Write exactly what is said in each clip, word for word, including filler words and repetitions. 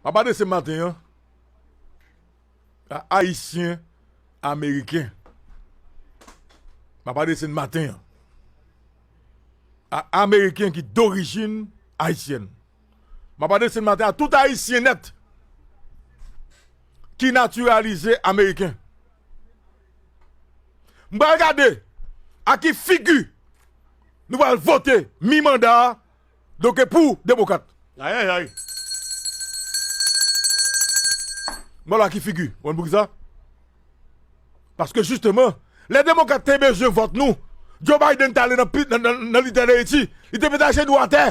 M ap adrese maten an a Ayisyen Ameriken. M ap adrese maten an a Ameriken ki dorijin ayisyèn. M ap adrese maten a tout Ayisyen nèt ki natiralize Ameriken. M pral gade a ki figi nou pral vote mi manda a, donk pou Demokrat. Ayayay. M pral wè a ki figi. Ou konn poukisa? Paske jisteman, lè Demokrat te bezwen vòt nou, Joe Biden t ale nan, pi- nan, nan, nan lita Dayiti, li te mete ajenou atè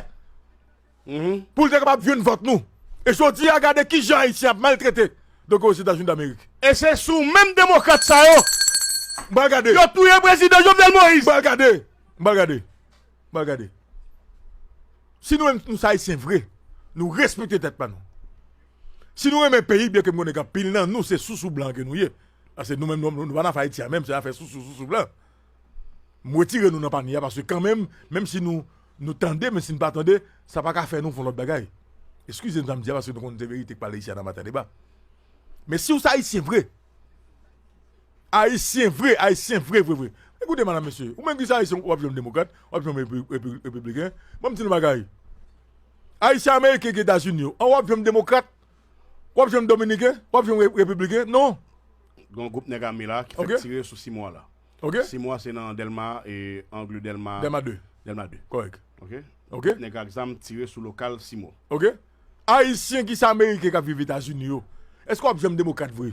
pou l te kapab jwenn vòt nou. E jodi a, gade kijan Ayisyen ap maltrete donk Ozetazini Damerik. E se sou menm Demokrat sa yo M pral gade. yo touye Prezidan Jovenel Moïse. M pral gade. M pral gade. M pral gade. Si nou menm nou se Ayisyen vre, nou respekte tèt pa nou. Si nou renmen peyi, byenke m konnen gen anpil nan nou se sousou blan ke nou ye. Paske nou menm nou, nou, nou pa nan afè Ayiti a menm, se afè sousou, sousou blan. M retire nou nan panye a paske kanmenm, menm si nou, nou tande, men si n pa tande, sa pa ka fè nou fè yon lòt bagay. Eskize m sa m di a paske nou konn se verite k pale isi a nan Maten Deba. Men si w se Ayisyen vre, Ayisyen vre, Ayisyen vre, vre, vre. Ekoute, madam, mesye, ou menm ki se Ayisyen, w ap janm Demokrat, w ap janm repi- repi- Repibliken. Ban m di nou bagay. Ayisyen Ameriken ki Etazini yo, an w ap janm Demokrat, w ap janm Dominiken, w ap janm re- Repibliken. Non. Gen yon gwoup nèg ame la ki fèk Ok. tire sou Simon la. Ok. Simon se nan Dèlma e Angle Dèlma. Dèlma de. Dèlma de. Kòrèk. Ok. Ok. Nèg ak zam tire sou lokal Simon. Ok. Ayisyen ki se Ameriken k ap viv Etazini yo, èske w ap janm Demokrat vre?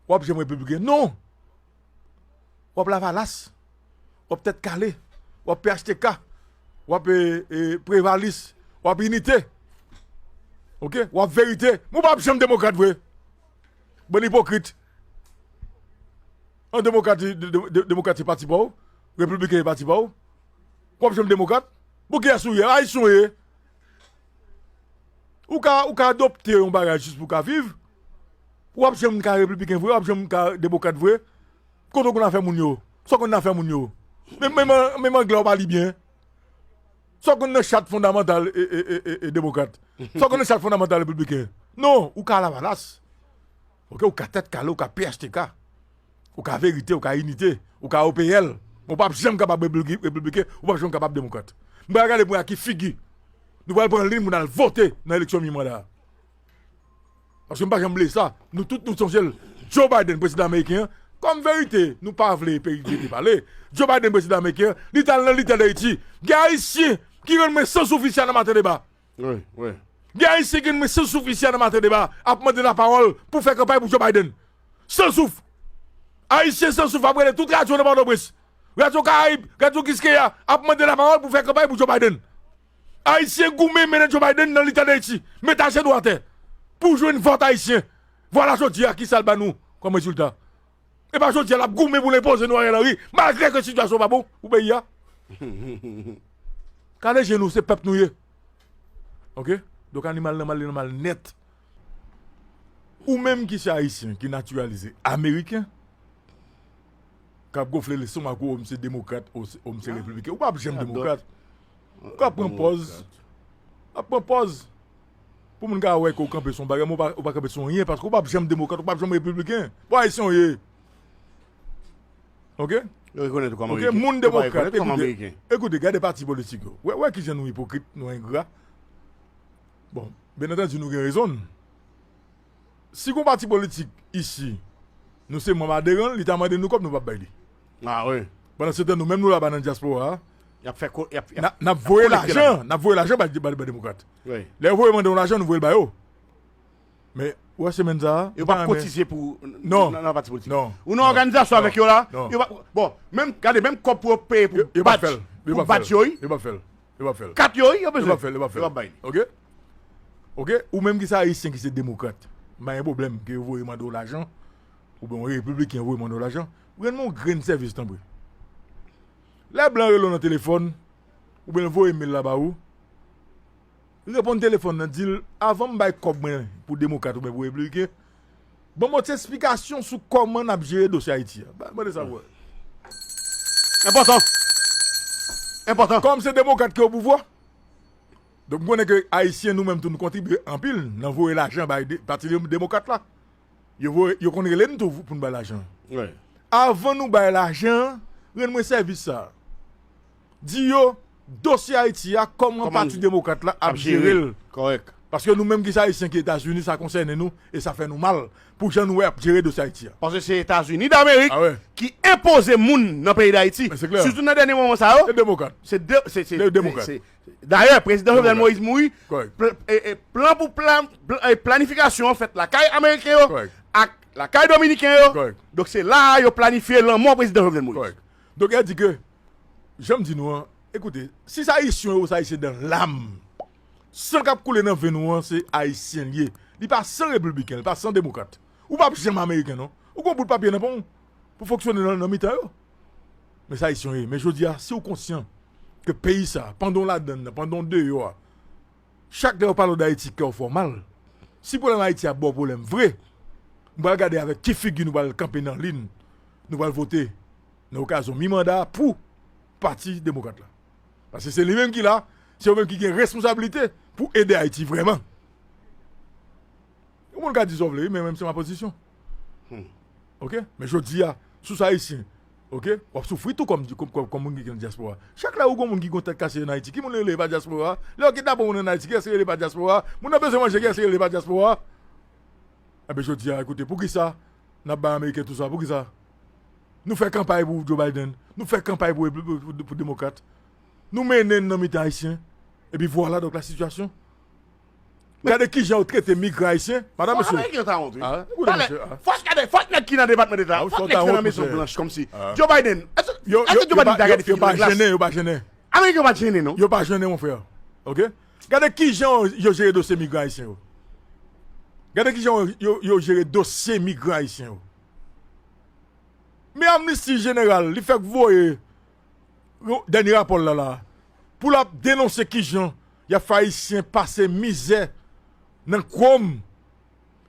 W ap janm Repibliken? Non. W ap Lavalas. W ap Tèt Kale. W ap P H T K. W ap e, e, Prevalis. W ap Inite. Ok? W ap Verite. Men w p ap janm Demokrat vre. Bann ipokrit. An Demokrat, de- de- de- Demokrat se pati pa w. Repibliken se pati pa w. W ap janm Demokrat? Pou kiyès ou ye? Ayisyen w ye? Ou ka, ou ka adopte yon bagay jis pou w ka viv. W ap janm ka Repibliken vre, w ap janm ka Demokrat vre. Kote w konn afè moun yo? Sa w konn nan afè moun yo? Men, men, men, men anglè w pa li byen. Sa w konn nan chat fondamantal e, e, e, e, e Demokrat? Sa w konn nan chat fondamantal Repibliken? Non, ou ka Lavalas. Ok, ou ka Tèt Kale, ou ka P H T K. Ou ka Verite, ou ka Inite, ou ka O P L. Men w p ap janm kapab Repibliken, Repibliken, ou p ap janm kapab Demokrat. M pral gade pou wè a ki figi nou pral pran liy pou n al vote nan eleksyon mi manda a. Paske m pa janm bliye sa. Nou tout nou sonje l. Joe Biden, prezidan ameriken an, kòm verite, nou pa vle peyi verite pale. Joe Biden, prezidan ameriken an, li t al nan lita Dayiti. Gen Ayisyen ki rann mwen san souf isi a nan Maten Deba. Wi, wi. Gen Ayisyen ki rann mwen san souf isi a nan Maten Deba ap mande lapawòl pou fè kanpay pou Joe Biden. San souf. Ayisyen san souf ap rele tout radyo nan Pòtoprens. Radyo Karayib, Radyo Kiskeya ap mande lapawòl pou fè kanpay pou Joe Biden. Ayisyen goumen mennen Joe Biden nan lita Dayiti, met ajenou atè pou jwenn vòt ayisyen. Vwala jodi a kisa l ba nou kòm rezilta. E pa jodi a l ap goumen pou l enpoze nou Ariel Henry, malgre ke sitiyasyon pa bon pou peyi a. Kale je nou, se pèp nou ye. Ok? Donk animal nan mal, li nan mal nèt. Ou menm ki se ayisyen, ki natiralize ameriken, k ap gonfle leson ak ou, ou m se demokrat, ou se- ou m se repibliken. Ou p ap janm demokrat. Ou ka pran pòz. Ap pran pòz. Pou moun ka wè ke ou kanpe sou yon bagay, men ou pa, ou pa kanpe sou anyen, paske ou p ap janm demokrat, ou p ap janm repibliken. Bon, ayisyen ou ye. Ok? Yo rekonèt ou kòm Ok, ameriken. Moun Yo pa demokrat, rekonèt ou kòm ekoute, ameriken. Ekoute, gade pati politik yo. Wè, wè kijan nou ipokrit, nou engra. Bon, byen antandi, nou gen rezon n. Si gon pati politik isi, nou se manm aderan l, li ta mande nou kòb, nou p ap bay li. Ah wi. Pandan se tan, nou menm nou laba nan dyaspora a, Y ap fè ko-, y ap, y ap, n ap, n ap y ap voye kolekte lajan, lajan. N ap voye lajan bay, bay, bay demokrat. Wi. Lè yo voye mande yon lajan, nou voye l ba yo. Men, ou wè semèn sa a, Yo m pa p ap renmen kotize pou, Non. nan, nan pati politik. Non. Ou nan Non. òganizasyon Non. avèk yo la, Non. yo pa, bon, menm, gade, menm kòb pou yo peye pou Yo, yo p ap badj, fè l. Yo pou p ap fè badj l. yo, wi. Yo p ap fè l. Yo p ap fè l. Kat yo, wi, yo Yo p bezwen. ap fè l, yo p ap fè Yo p ap l. bay li. Ok? Ok? Ou menm ki se ayisyen ki se demokrat, m pa gen pwoblèm ke yo voye mande w lajan, oubyen yon repibliken voye mande w lajan, rann mwen yon grenn sèvis, tanpri. Lè blan rele w nan telefòn, oubyen l voye imèl la ba ou, reponn telefòn nan, di l, avan m bay kòb mwen pou demokrat oubyen pou repibliken, ban m yon ti esplikasyon sou kòman n ap jere dosye Ayiti a. Ba, mande sa pou wè. Enpòtan. Enpòtan. Kòm se demokrat ki o pouvwa, Donk, m konnen ke Ayisyen, nou menm tou, nou kontribye anpil nan voye lajan bay de, Pati Dem-, Demokrat la. Yo voye, yo konn rele n tou pou n bay lajan. Avan nou bay lajan, rann mwen sèvis sa. Di yo, dosye Ayiti a, kòman Pati Demokrat la ap jere l. Paske nou menm ki se Ayisyen ki Etazini, sa konsène nou e sa fè nou mal pou jan nou wè y ap jere dosye Ayiti a. Paske se Etazini Damerik ki enpoze moun nan peyi Dayiti. Sitou nan dènye moman sa yo. Se demokrat. Se de, se, se, se, Dayè, prezidan Jovenel Moïse mouri, pl- e- e plan pou plan, pl- e planifikasyon an fèt lakay ameriken yo ak lakay dominiken yo. Donk se la a yo planifye lanmò prezidan Jovenel Moïse. Donk, e di ke, jan m di nou an, ekoute, si se Ayisyen yo, se Ayisyen dan lam. San k ap koule nan venn ou an, se Ayisyen l ye. Li pa san repibliken, li pa san demokrat. Ou p ap janm ameriken, non. Ou gon bout papye nan pon w pou fonksyone nan, nan mitan yo. Men se Ayisyen w ye. Men jodi a, si w konsyan ke peyi sa, pandan w ladann nan, pandan w deyò a, chak lè yo pale w d Ayiti, kè w fè w mal. Si pwoblèm Ayiti a ba w pwoblèm vre, nou pral gade avèk ki figi nou pral kanpe nan li n, nou pral vote nan okazyon mi manda pou Pati Demokrat la. Paske se li menm ki la, se yo menm ki gen responsablite pou ede Ayiti vrèman. Yon moun ka di sa w vle, wi, men menm se ma pozisyon. Oke? Men jodi a, si w se Ayisyen, oke, w ap soufri tou kòm, kòm, kòm, kòm moun ki gen dyaspora. Chak lè ou gon moun ki gon tèt kase ann Ayiti, ki moun yo rele pa dyaspora? Lè yo kidnape yon moun ann Ayiti, kiyès ki rele pa dyaspora? Moun nan bezwen manje, kiyès ki rele pa dyaspora? Enben, jodi a, ekoute, poukisa n ap bay Ameriken tou sa? Poukisa? Nou fè kanpay pou Joe Biden, nou fè kanpay pou, pou, pou, pou Demokrat. Nou mennen n nan mitan Ayisyen. Epi vwala, donk, la sitiyasyon. Gade kijan yo trete migran ayisyen. Madan, mesye. Ameriken yo ta wont, wi. Talè, fòk gade, fòk nèg ki nan Depatman Deta, fòk nèg ki nan Mezon Blanch, kòmsi. Joe Biden, èske, èske Joe Biden ta gade figi nan glas? Yo pa jennen, yo pa jennen. Ameriken yo pa jennen, non. Yo pa jennen, mon frè. Oke? Gade kijan yo jere dosye migran ayisyen yo. Gade kijan yo, yo, yo jere dosye migran ayisyen yo. Men Amnisti Jeneral, li fèk voye dènye rapò l la, la, pou l ap denonse kijan y ap fè Ayisyen pase mizè nan Kwòm.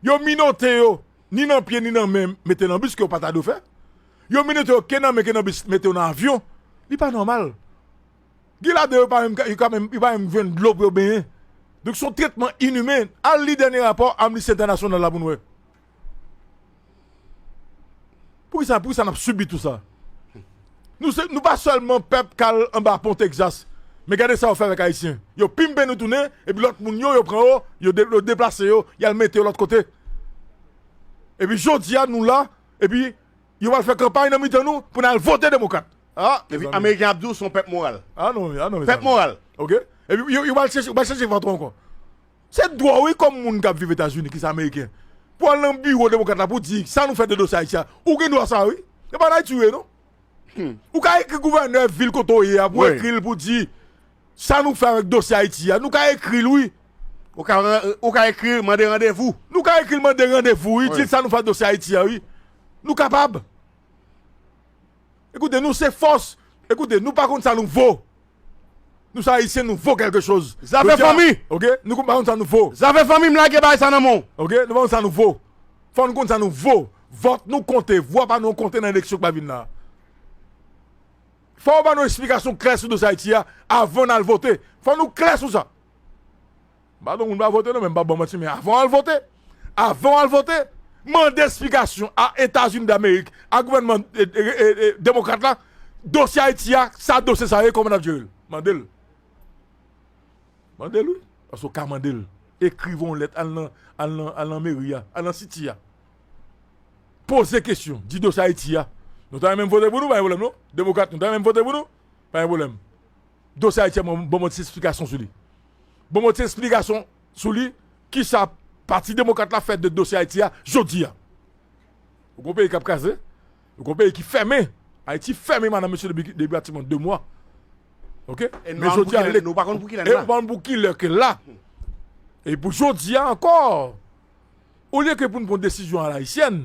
Yo minote yo, ni nan pye, ni nan men, mete nan bis ke yo pa ta dwe fè. Yo minote yo, ke nan men, ke nan bis, mete yo nan avyon. Li pa nòmal. Gen ladan yo pa menm, yo ka menm, yo pa menm jwenn dlo pou yo benyen. Donk, se yon tretman inimen. Al li dènye rapò Amnesty International la pou n wè. Poukisa, poukisa n ap sibi tou sa? Nou se, nou pa sèlman pèp k al anba pon Texas, men gade sa yo fè avèk Ayisyen. Yo pimpe nou tounen, epi lòt moun yo, yo pran yo, yo de-, yo deplase yo, y al mete yo lòt kote. Epi jodi a, nou la, epi yo pral fè kanpay nan mitan nou pou n al vote demokrat. Ah, epi mezanmi. Ameriken ap di w se yon pèp moral. Ah non, ah non, mezanmi. Pèp moral. Oke? Epi yo, yo pral chèche, yo pral chèche vant ou ankò. Se dwa w, wi, kòm moun k ap viv Etazini, ki se Ameriken, pou al nan biwo demokrat la, pou di sa nou fè de dosye Ayiti a. Ou gen dwa sa, wi. E pa ann Ayiti w ye, non. Ou ka ekri gouvènè vil kote w ye a, pou ekri l, pou di sa nou fè avèk dosye Ayiti a. Nou ka ekri l, wi. Ou ka, ou ka ekri l, mande randevou. Nou ka ekri l, mande randevou, wi. Di l sa nou fè ak dosye Ayiti a, wi. Nou kapab. Ekoute, nou se fòs. Ekoute, nou pa konn sa nou vo. Nou se Ayisyen, nou vo kèlke choz. Zafè fanmi. Oke? Nou pa konn sa nou vo. Zafè fanmi, m lage bagay sa nan men w. Oke? Nou pa konn sa nou vo. Fò nou konn sa nou vo. Vòt nou konte, vwa pa nou konte nan eleksyon k ap vin la. Fò w ban nou eksplikasyon klè sou dosye Ayiti a avan n al vote. Fò nou klè sou sa. M pa di moun pa vote non, men m pa ban manti, men avan w al vote, avan w al vote, mande eksplikasyon a Etazini Damerik, a gouvènman, e, e, e, e, demokrat la, dosye Ayiti a, sa dosye sa ye, kòman n ap jere l? Mande l. Mande l, wi. Paske w ka mande l. Ekri yon lèt, al nan, al nan, al nan meri a, al nan siti a. Poze kesyon, di dosye Ayiti a. Nou ta renmen vote pou nou, pa gen pwoblèm non. Demokrat, nou ta renmen vote pou nou, pa gen pwoblèm. Dosye Ayiti a, ban m, ban m yon ti eksplikasyon sou li. Ban m yon ti eksplikasyon sou li, kisa Pati Demokrat la fè de dosye Ayiti a jodi a. Ou gon peyi k ap kraze, ou gon peyi ki fèmen. Ayiti fèmen, madanm, mesye, depi, depi pratiman de mwa. Oke? Men jodi a, nou pa konn pou kilè n la. E nou pa konn pou kilè ke l la. E pou jodi a ankò, olye ke pou n pran desizyon alayisyèn,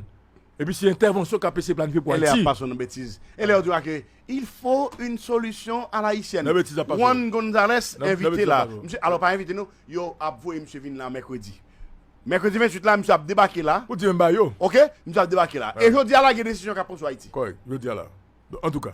epi se entèvansyon k ap eseye planifye pou Ayiti. L A ap pase w nan betiz. E lè yo di w ke il faut une solution à l'haïtienne. Nan betiz ap pase w. Juan Gonzalez envite la. Misye, alò pa envite nou, yo ap voye misye vin la mèkredi. Mèkredi venntuit la, misye ap debake la. Ou di menm ba yo. Oke? Misye ap debake la. E jodi a la, gen desizyon k ap pran sou Ayiti. Kòrèk, jodi a la. Antouka,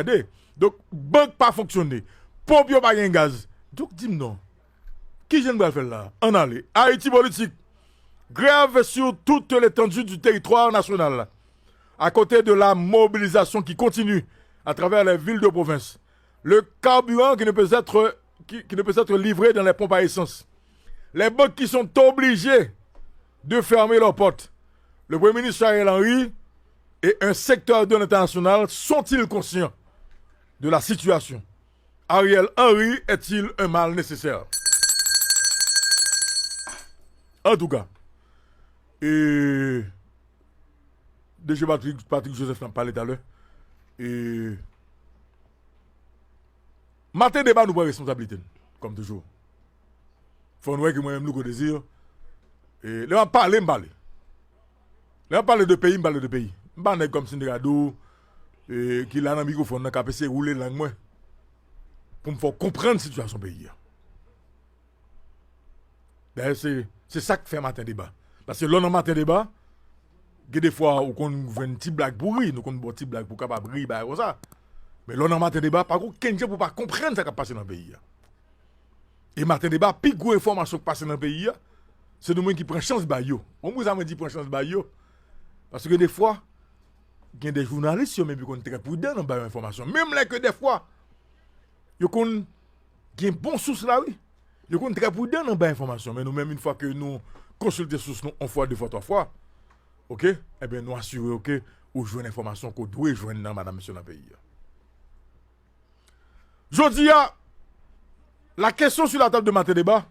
sakade. Donk, bank pa fonksyone. Ponp yo pa gen gaz. Donk, di m non. Kijan n pral fè l la? Ann ale. Ayiti politik. Grève sur toute l'étendue du territoire national. À côté de la mobilisation qui continue à travers les villes de province, le carburant qui ne peut être, qui, qui ne peut être livré dans les pompes à essence. Les banques qui sont obligées de fermer leurs portes. Le Premier ministre Ariel Henry et un secteur de l'international sont-ils conscients de la situation? Ariel Henry est-il un mal nécessaire? Antouka, e, DG Patrick, Patrick Joseph nan pale talè. E, maten deba nou pran responsablite n, kòm toujou. Fò n wè ke mwen menm Louko Désir, e, lè m ap pale, m pale. Lè m ap pale de peyi, m pale de peyi. M pa nèg kòm Cinderado, e, ki la nan mikwofòn nan k ap eseye woule lang mwen pou m fè w konprann sitiyasyon peyi a. Dayè, se, se sa k fè maten deba. Paske lè w nan maten deba, gen de fwa ou konn jwenn ti blag pou ri, nou konn ba w ti blag pou w kapab ri, bagay konsa. Men lè w nan maten deba, pa gen okenn jan pou w pa konprann sa k ap pase nan peyi a. E maten deba, pi gwo enfòmasyon k pase nan peyi a, se nou menm ki pran chans bay yo. Ou konprann sa mwen di pran chans bay yo? Paske de fwa, gen de jounalis yo menm yo konn trè pridan nan bay yo enfòmasyon. Menm lè ke de fwa, yo konn gen bon sous la, wi. Yo konn trè pridan nan bay enfòmasyon. Men nou menm, yon fwa ke nou konsilte sous nou, yon fwa, de fwa, twa fwa, Oke? Ebyen, nou asire w ke ou jwenn enfòmasyon ke w dwe jwenn nan, madanm, mesye, nan peyi a. Jodi a, la question sur la table de Matin Débat,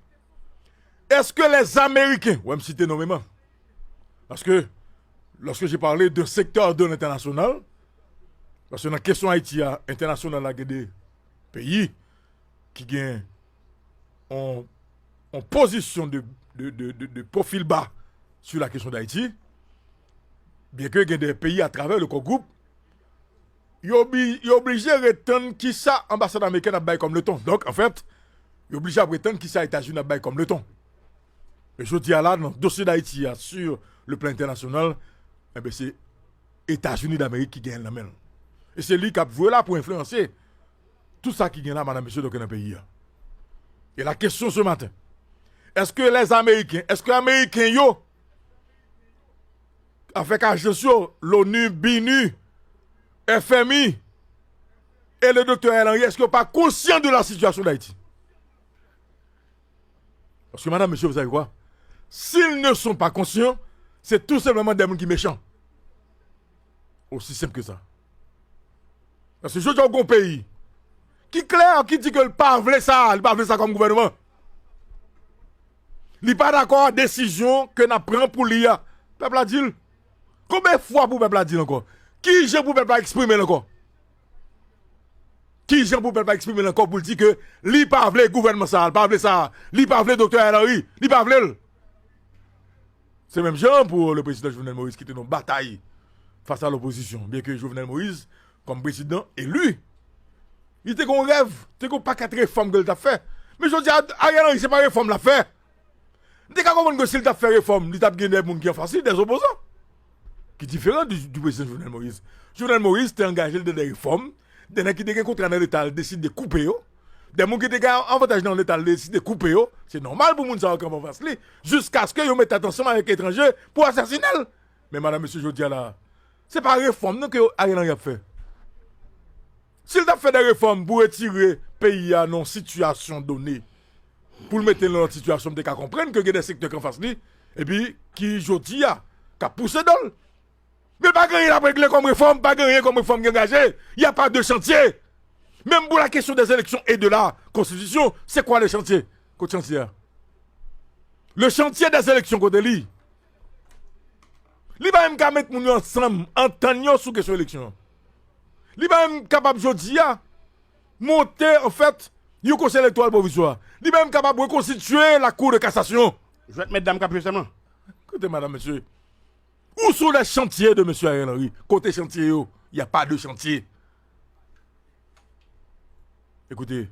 est-ce que les Américains, ouais, m site nonm, paske, lorsque j'ai parlé d'un secteur de l'international, paske nan kesyon Ayiti a, entènasyonal la, gen de peyi ki gen yon, yon pozisyon de, de, de, de, de pwofil ba sou la kesyon Dayiti, byen ke gen de peyi atravè le Core Group, yo obli-, yo oblije ret tann kisa anbasad ameriken ap bay kòm leton. Donk, anfèt, yo oblije ap ret tann kisa Etazini ap bay kòm leton. E jodi a la, nan dosye Dayiti a, sur le plan entènasyonal, enben, se Etazini Damerik ki genyen l nan men l. E se li k ap jwe la pou enfliyanse tout sa ki gen la, madanm, mesye, donk, nan peyi a. E la kesyon se maten, èske lèzameriken, èske ameriken yo, avèk ajans yo, l'ONU, BINUH, FMI, e le doktè Ariel Henry, èske yo pa konsyan de la sitiyasyon Dayiti? Paske, madanm, mesye, vous savez quoi? S'ils ne sont pas conscients, c'est tout simplement des moun ki mechan. Aussi simple que ça. Paske jodi a, w gen yon peyi ki klè, ki di ke l pa vle sa, li pa vle sa kòm gouvènman. Li pa dakò a desizyon ke n ap pran pou li a. Pèp la di l. Konbyen fwa pou pèp la di l ankò? Ki jan pou pèp la eksprime l ankò? Ki jan pou pèp la eksprime l ankò pou l di ke li pa vle gouvènman sa a, li pa vle sa a, li pa vle doktè Ariel Henry, li pa vle l? Se menm jan pou le président Jovenel Moïse ki te nan batay fas a lopozisyon. Byen ke Jovenel Moïse, kòm prezidan eli, li te gen yon rèv, te gen yon pakèt refòm ke l t ap fè. Men jodi a, Ariel Henry, se pa refòm l ap fè. M te ka konprann ke si l t ap fè refòm, li t ap gen de moun ki anfas li, des opposants, ki diferan du, du président Jovenel Moïse. Jovenel Moïse te angaje l nan de refòm, de nèg ki te gen kontra nan Leta, l deside koupe yo. De moun ki te gen avantaj nan Leta, l deside koupe yo. Se nòmal pou moun sa yo kanpe anfas li, jiskaske yo met tèt ansanm avèk etranje pou asasinen l. Men madanm, mesye, jodi a la, se pa refòm non ke Ariel Henry ap fè. Si l t ap fè de refòm pou retire peyi a nan yon sitiyasyon done, pou l mete l nan yon lòt sitiyasyon, m te ka konprann ke gen de sektè ki anfas li, epi ki jodi a, k ap pouse do l. Men pa gen anyen l ap regle kòm refòm, pa gen anyen kòm refòm ki angaje. Y a pas de chantier. Menm pou la kesyon des élections et de la konstitisyon, c'est quoi le chantier? Kot chantier a? Le chantier des élections, kote li? Li pa menm ka met moun yo ansanm, antann yo sou kesyon eleksyon an. Li pa menm kapab jodi a monte, anfèt, yon konsèy elektoral pwovizwa. Li pa menm kapab rekonstitye la Cour de cassation. Jwèt mèt dam k ap jwe sèlman. Koute, madanm, mesye. Où sont les chantiers de mesye Ariel Henry? Kote chantye yo? Y a pas de chantier. Écoutez,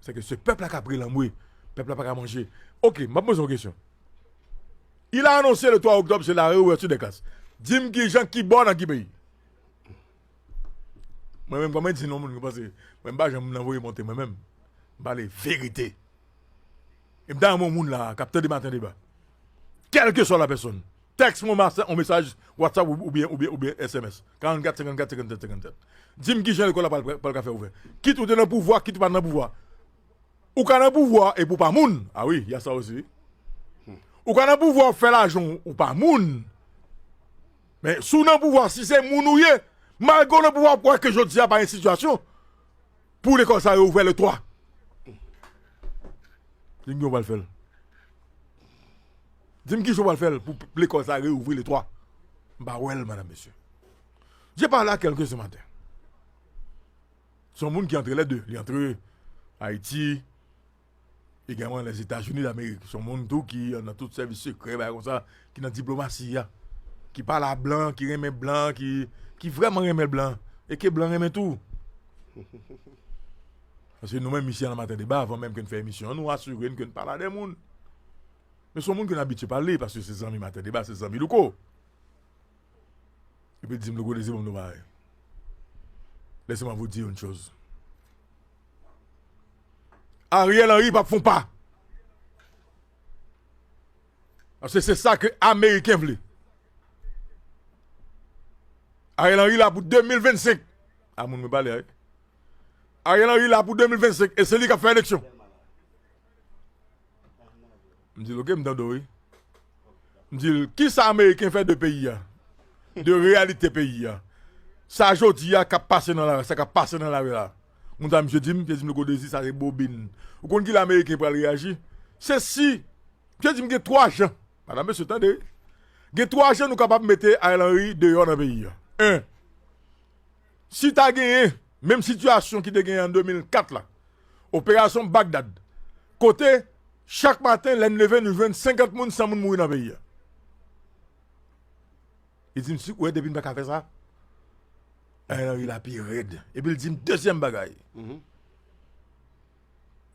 c'est que ce peuple-là k ap rele anmwe, pèp la pa ka manje. Oke, m ap poze yon kesyon. Il a annoncé le trois octobre, c'est la réouverture des classes. Di m kijan, ki bò, nan ki peyi? Mwen menm, kòman di non moun, paske mwen m pa janm nan voye monte, mwen menm. M pale verite. E m ta renmen yon moun la, k ap tande Maten Deba. Kèlkeswa la pèsòn. Tèks mwen yon mesaj WhatsApp oubyen, oubyen, oubyen S M S. Karannkat, senkannkat, senkannkat, senkannkat. Di m kijan lekòl la pral, pral ka fè ouvè. Kit ou te nan pouvwa, kit ou pa t nan pouvwa. Ou ka nan pouvwa epi w pa moun. A wi, y a sa osi, wi. Ou ka nan pouvwa, w ap fè lajan, ou pa moun. Men si w nan pouvwa, si se moun ou ye, malgre w nan pouvwa, w ap wè ke jodi a pa gen sitiyasyon pou lekòl sa yo ouvè le twa. Di m kijan w pral fè l. Di m kijan w pral fè l pou lekòl sa reouvri le twa. M pa wè l, madanm, mesye. Je parle à quelqu'un ce matin. Se yon moun ki antre les deux. Li antre Ayiti, egalman Lèzetazini Damerik. Se yon moun tou ki nan tout sèvis sekrè, bagay konsa, ki nan diplomasi a, ki pale a blan, ki renmen blan, ki, ki vrèman renmen blan, e ke blan renmen tou. Paske nou menm isi a nan Maten Deba, avan menm ke n fè emisyon an, nou asire n ke n pale a de moun. Men se yon moun ke n abitye pale, paske se zanmi Maten Deba, se zanmi Louko. Epi l di m, Louko, lese ban m nou bagay. Laissez-moi vous dire une chose. Ariel Henry p ap fè yon pa. Paske se sa ke Ameriken vle. Ariel Henry la pou de mil vennsenk. A moun mwen pale a, wi. Ariel Henry la pou de mil vennsenk e se li k ap fè eleksyon. M di l, oke, m tande w, wi. M di l, kisa Ameriken fè de peyi a? De reyalite peyi a? Sa jodi a k ap pase nan lari, sa k ap pase nan lari la. Moun sa, misye di m, misye di m, Louko Dezi, sa se bobin. Ou konn kilè Ameriken pral reyaji? Se si, misye di m gen twa jan. Madanm, mesye, tande. Gen twa jan nou kapab mete Ariel Henry deyò nan peyi a. En, si ta genyen menm sitiyasyon ki te genyen an de mil kat la, operasyon Bagdad, kote chak maten, lè n leve, nou jwenn senkant moun, san moun mouri nan peyi a. Li di m, si, ou wè, depi n pa ka fè sa, Ariel Henry la pi rèd. Epi l di m dezyèm bagay.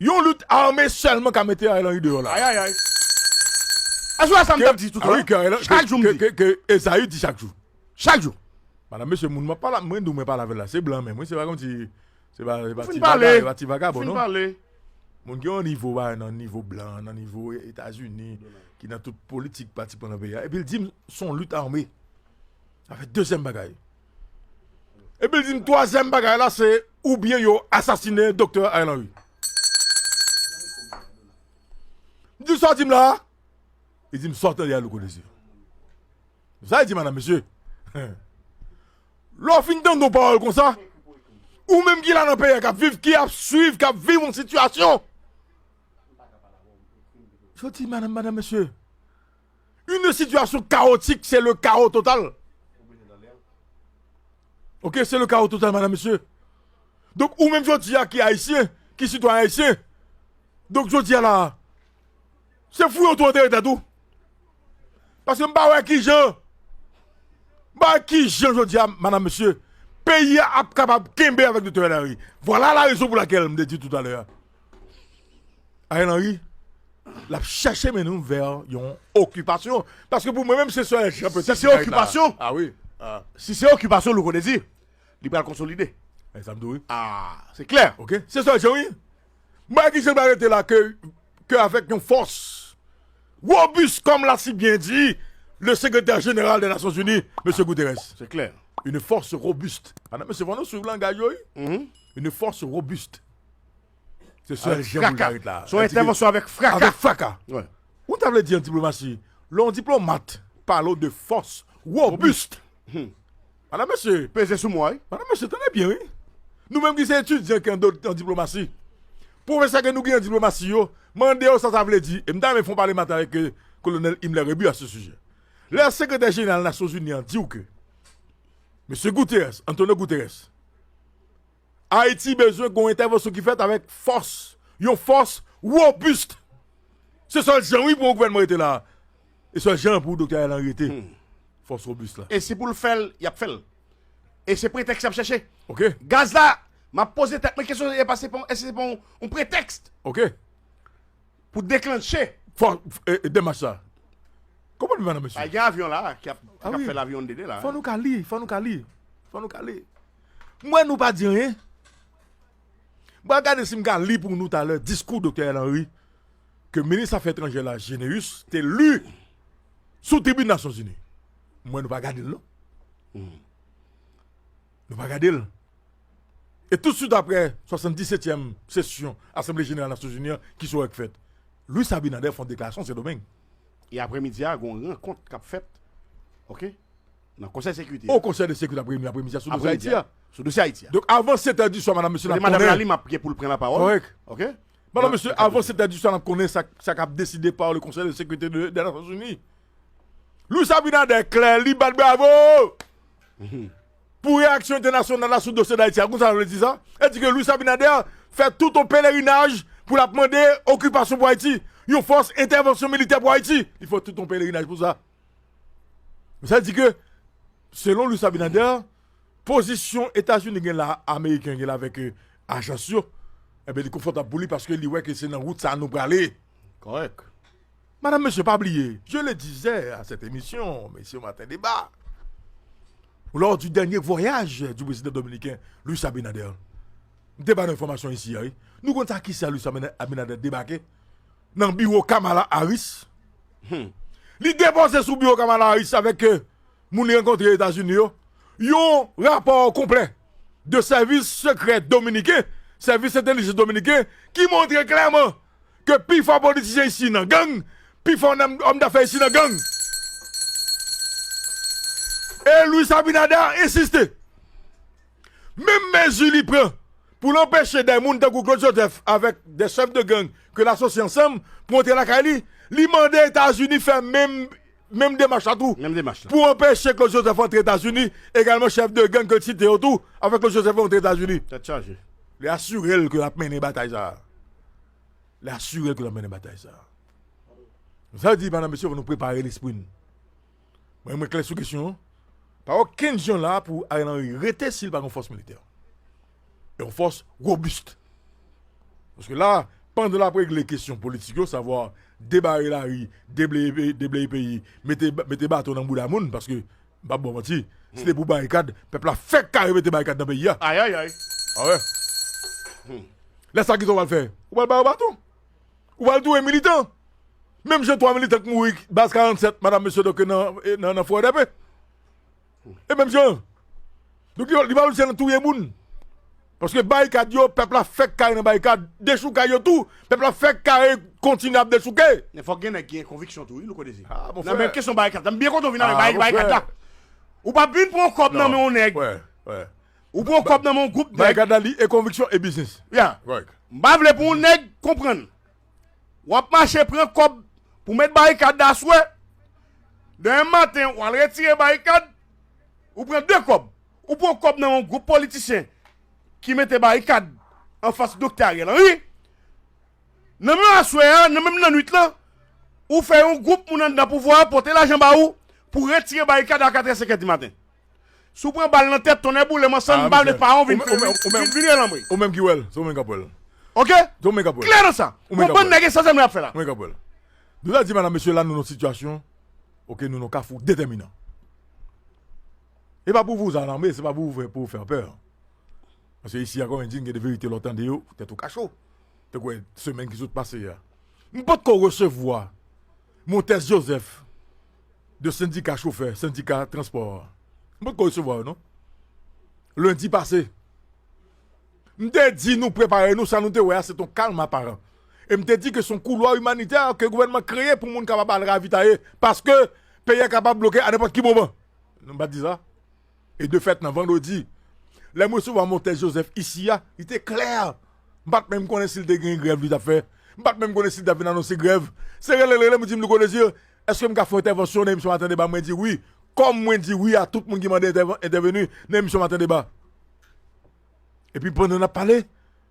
Yon lit ame sèlman ka mete Ariel Henry deyò la. Ay, ay, ay. Èske w wè sa m t ap di toutan? Ah wi, ke Ariel, chak jou m di. Ke, ke Ezayi di chak jou. Chak jou. Madanm, mesye, moun m ap pale, mwen di w mwen pale avè l la, se blan menm, wi, se pa kòmsi, se pa, se pa ti vaga, se pa ti vagabon, non. Moun ki yon nivo, ba, nan nivo blan, nan nivo Etazini, ki nan tout politik pratikman nan peyi a. Epi l di m, se yon lit ame. Sa fè dezyèm bagay. Epi l di m, twazyèm bagay la, se oubyen yo asasinen Doktè Ariel Henry. M di, sa w di m la a? Li di m, sa w tande a, Louko Dezi? Sa l di, madanm, mesye. Lè w fin tande yon pawòl konsa, ou menm ki la nan peyi a, k ap viv, ki ap swiv, k ap viv yon sitiyasyon. Jodi, madanm, madanm, mesye, une situation chaotique, c'est le chaos total. Ok, c'est le chaos total, madanm, mesye. Donk, ou menm jodi a ki ayisyen, ki sitwayen ayisyen, donk, jodi a la, se fouye w tou antere tèt ou. Paske m pa wè kijan, m pa wè kijan jodi a, madanm, mesye, peyi a ap kapab kenbe avèk Doktè Ariel Henry. Vwala la rezon pou lakèl m te di toutalè a. Ariel Henry, l ap chèche mennen nou vè yon okipasyon. Paske pou mwen menm, se sèl jan petèt. Si se okipasyon, ah wi. Ah. Si se okipasyon, Louko Dezi, li pral konsolide. E sa m di w, wi. Ah, se klè. Ok? Se sèl jan, wi. Mwen ki jan l pral rete la ke, ke avèk yon fòs robis, comme l'a si bien dit le secrétaire général des Nations Unies, mesye Guterres. Se klè. Une force robuste. Madanm, mesye, fò nou swiv langaj yo, wi. Une force robuste. Se sèl jan pou l ka ret la. Se yon entèvansyon avèk fraka. Avèk fraka. Ou ta vle di an diplomasi, lè yon diplomat pale w de fòs robis. Madanm, mesye. Peze sou mo a, wi. Madanm, mesye, tande byen, wi. Nou menm ki se etidyan ki an do-, an diplomasi, pwofesè ke nou gen an diplomasi yo, mande yo sa sa vle di. E m ta renmen fè yon pale maten avèk, euh, Kolonèl Himmler Rébu à ce sujet. Lè sekretè jeneral Nasyonzini an di w ke mesye Guterres, Antonio Guterres, Ayiti bezwen gen yon entèvansyon ki fèt avèk fòs, yon fòs robis. Se sèl jan, wi, pou yon gouvènman rete la. E sèl jan pou Doktè Ariel Henry rete. Fòs robis la. E si pou l fè l, y ap fè l. E se pretèks y ap chèche. Ok. Gaz la, m ap poze tèt mwen kesyon, e pa se pa, èske se pa yon, yon pretèks? Ok. Pou deklanche. Fò, e, e, demach sa. Konprann, madanm, mesye. A, gen avyon la ki ap, ki ap fè lavyon dede la. Fò nou ka li, fò nou ka li. Fò nou ka li. Mwen, nou pa di anyen. Mwen, gade si m ka li pou nou talè diskou Doktè Ariel Henry, ke minis afè etranjè la, Généus, te li sou tribin Nasyonzini. Mwen, nou pa gade l, non. Nou pa gade l. E toutswit aprè swasanndisetyèm sesyon Asanble Jeneral Nasyonzini an ki sou wè k fèt, Luis Abinader fè yon deklarasyon Sendomeng. E aprèmidi a, gen yon rankont k ap fèt, ok, nan Konsèy Sekirite a. O Konsèy de Sekirite aprèmidi, aprèmidi a sou dosye Ayiti a. Sou dosye Ayiti a. Donk, avan sèt è di swa, madanm, mesye, n ap konnen. Madanm Lali, m ap gen pou l pran lapawòl. Kòrèk. Ok. Madanm, mesye, avan sèt è di swa, n ap konnen sa, sa k ap deside pa le Conseil de Sécurité de, de Nations Unies. Luis Abinader klè, li bat bravo pou reyaksyon entènasyonal la sou dosye Dayiti a. Konsa l vle di sa? E di ke Luis Abinader fè tout yon pelerinaj pou l ap mande okipasyon pou Ayiti, yon fòs entèvansyon militè pou Ayiti. Li fè tout yon pelerinaj pou sa. Sa di ke, selon Luis Abinader, pozisyon Etazini gen la, Ameriken gen la avèk, euh, ajans yo, enben, li konfòtab pou li paske li wè ke se nan wout sa nou prale. Kòrèk. Madanm, mesye, pa bliye, je le disais à cette émission, mesye, Maten Deba, lors du dernier voyage du président dominicain, Luis Abinader. M te ba nou enfòmasyon isi a, wi. Nou konn sa ki sa Luis Abina-, Abinader debake nan biwo Kamala Harris. Li depoze sou biwo Kamala Harris avèk, euh, moun li rankontre Etazini yo, yon rapò konplè de sèvis sekrè dominiken, sèvis entèlijans dominiken, ki montre klèman ke pifò politisyen isi nan gang, pifò nèm, òm dafè isi nan gang. E Luis Abinader ensiste. Menm mezi li pran pou l anpeche de moun tankou Claude Joseph avèk de chèf de gang ke l asosye ansanm pou antre lakay li, li mande Etazini fè menm, menm demach la tou. Menm demach la. Pou anpeche Claude Joseph antre Etazini, egalman chèf de gang ke l site yo tou, avèk Claude Joseph antre Etazini. Tèt chaje. Li asire l ke l ap mennen batay sa a. Li asire l ke l ap mennen batay sa a. Sa vle di, medam, mesye, fò nou prepare lespri n. Mwen, mwen klè sou kesyon an. Pa okenn jan la pou Ariel Henry rete si l pa gen yon fòs militè. E yon fòs wobis. Paske la, pandan l ap regle kesyon politik yo, savwa debare lari, debleye, debleye peyi, mete, mete baton nan bouda moun, paske, m p ap ba w manti, si te pou barikad, pèp la fèk kare mete barikad nan peyi a. Ayayay. A wè. Lè sa, kisa w pral fè? Ou pral ba yo baton? Ou pral touye militan? Menm jan twa militan k mouri baz karannsèt, medam, mesye, donk nan, nan, nan Forèdèpe. E menm jan. Donk, yo, li pa oblije nan touye moun. Paske barikad yo, pèp la fèk kare nan barikad, dechoukay yo tou, pèp la fèk kare kontinye ap dechouke. Men fòk gen nèg ki gen konviksyon tou, wi, Louko Dezi. Ah, mon frè. Nan menm kesyon barikad la, m byen kontan w vin avèk barikad la. Ou pa vin pran yon kòb nan men yon nèg. Ou pran yon kòb nan men yon gwoup nèg. Barikad la, li e konviksyon e biznis. Ya. M pa vle pou yon nèg konprann. W ap mache pran kòb pou met barikad aswè. Demen maten, w al retire barikad, ou pran de kòb. Ou pran kòb nan yon gwoup politisyen ki mete barikad anfas Doktè Ariel Henry. Nan menm aswè a, nan menm nannwit lan, ou fè yon gwoup moun anndan pouvwa a pote lajan ba ou pou retire barikad a katrè senkè di maten. Si w pran bal nan tèt, tonnè boule m ansanm, m pa vle pa w vin fè, vin, vin relanbre. Ou menm ki wè l, se ou menm k ap wè l. Oke? Se ou menm k ap wè l. Klè nan sa. Ou menm k ap wè l. Konprann nèg e sa zam yo ap fè la. Ou menm k ap wè l. Nou ta di, medam, mesye, la nou nan sitiyasyon, oke, nou nan kafou detèminan. E pa pou w vouzan lame, se pa pou w fè, pou w fè pè. Paske isi a, kòm yo di, gen de verite lè w tande yo, tèt ou ka cho. Te kwè semèn ki sot pase a. M potko resevwa Montès Joseph de sendika chofè, sendika transpò a. M potko resevwa yo, non. Lendi pase. M te di nou prepare nou, sa nou te wè a, se t on kalm aparan. E m te di ke se yon koulwa imanitè ke gouvènman kreye pou moun kapab al ravitaye, paske peyi a kapab bloke a nenpòt ki moman. Nou pa t di sa? E de fèt, nan vandredi, lè m resevwa Montès Joseph isi a, li te klè. M pa t menm konnen si l te gen grèv li t ap fè. M pa t menm konnen si l t ap vin anonse grèv. Se rele l rele m, di m, Louko Dezi, èske m ka fè yon entèvansyon nan emisyon Maten Deba? Mwen di wi. Kòm mwen di wi a tout moun ki mande entèvan-, entèveni nan emisyon Maten Deba. Epi pandan n ap pale,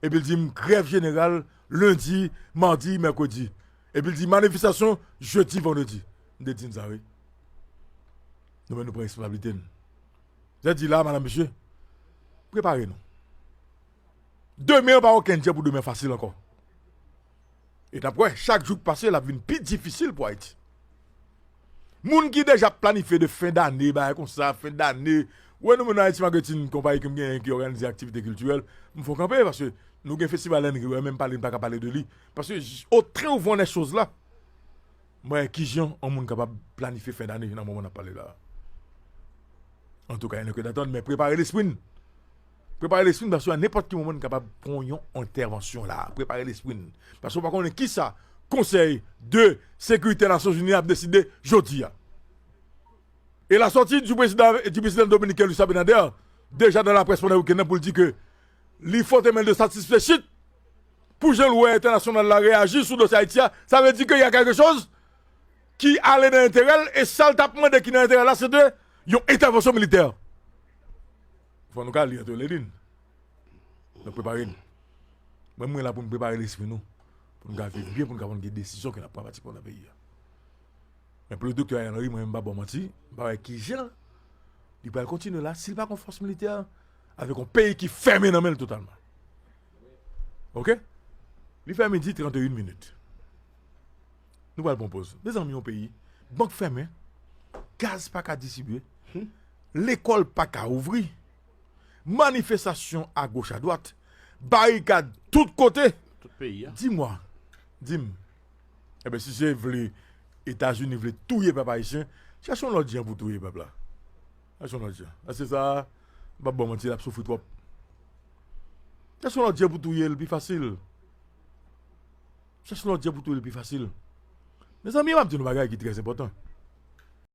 epi l di m grèv jeneral lendi, madi, mèkredi. Epi l di manifestasyon jedi, vandredi. M te di n sa, wi. Nou menm nou pran responsablite n. Sa di la, medam, mesye, prepare nou. Demen an pa okenn djè pou demen fasil ankò. E n ap wè, chak jou k pase, l ap vin pi difisil pou Ayiti. Moun ki deja ap planifye de fen dane, bagay konsa, fen dane. Ou wè nou menm nan Ayiti Marketing, konpayi ke m genyen ki òganize aktivite kiltirèl, m fè w kanpe paske nou gen festival Henry, wè, menm pale, n pa ka pale de li. Paske j-, au très souvent les choses là, mwen, kijan yon moun kapab planifye fen dane nan moman n ap pale la? Antouka, il n'est que d'attendre, men prepare lespri n. Prepare lespri n, paske a nenpòt ki moman n kapab pran yon entèvansyon la. Prepare lespri n. Paske w pa konnen kisa Konsèy de Sekirite Nasyonzini ap deside jodi a. E la sortie du président, du président dominicain Luis Abinader, deja nan laprès pandan wikenn nan pou l di ke li fwote men l de satisfechit pou jan l wè entènasyonal la reyaji sou dosye Ayiti a, sa vle di ke y a quelque chose ki ale nan enterè l, e sa l t ap mande ki nan enterè l la, se te yon entèvansyon militè. Fò nou ka li ant lelin. Donk, prepare n. Mwen, mwen la pou n prepare lespri nou, pou n ka viv byen, pou n ka konn gen desizyon ke n ap pran pati pou nan peyi a. Men pou le doktè Ariel Henry, mwen, m pa ba w manti, m pa wè kijan li pral kontinye la, si l pa gon fòs militè, avèk yon peyi ki fèmen nan men l totalman. Oke? Li fè midi trannteyen minit. Nou pral pran poz. Mezanmi, yon peyi, bank fèmen, gaz pa ka distribye, lekòl pa ka ouvri, manifestasyon agoch adwat, barikad tout kote. Tout peyi a. Di mwa, di m, enben, si se vle Etazini vle touye pèp ayisyen, chèche yon lòt jan pou touye pèp la. Chèche yon lòt jan. Paske sa, m p ap ba w manti, l ap soufri twòp. Chèche yon lòt jan pou touye l pi fasil. Chèche yon lòt jan pou touye l pi fasil. Mezanmi, m ap di nou bagay ki trè enpòtan.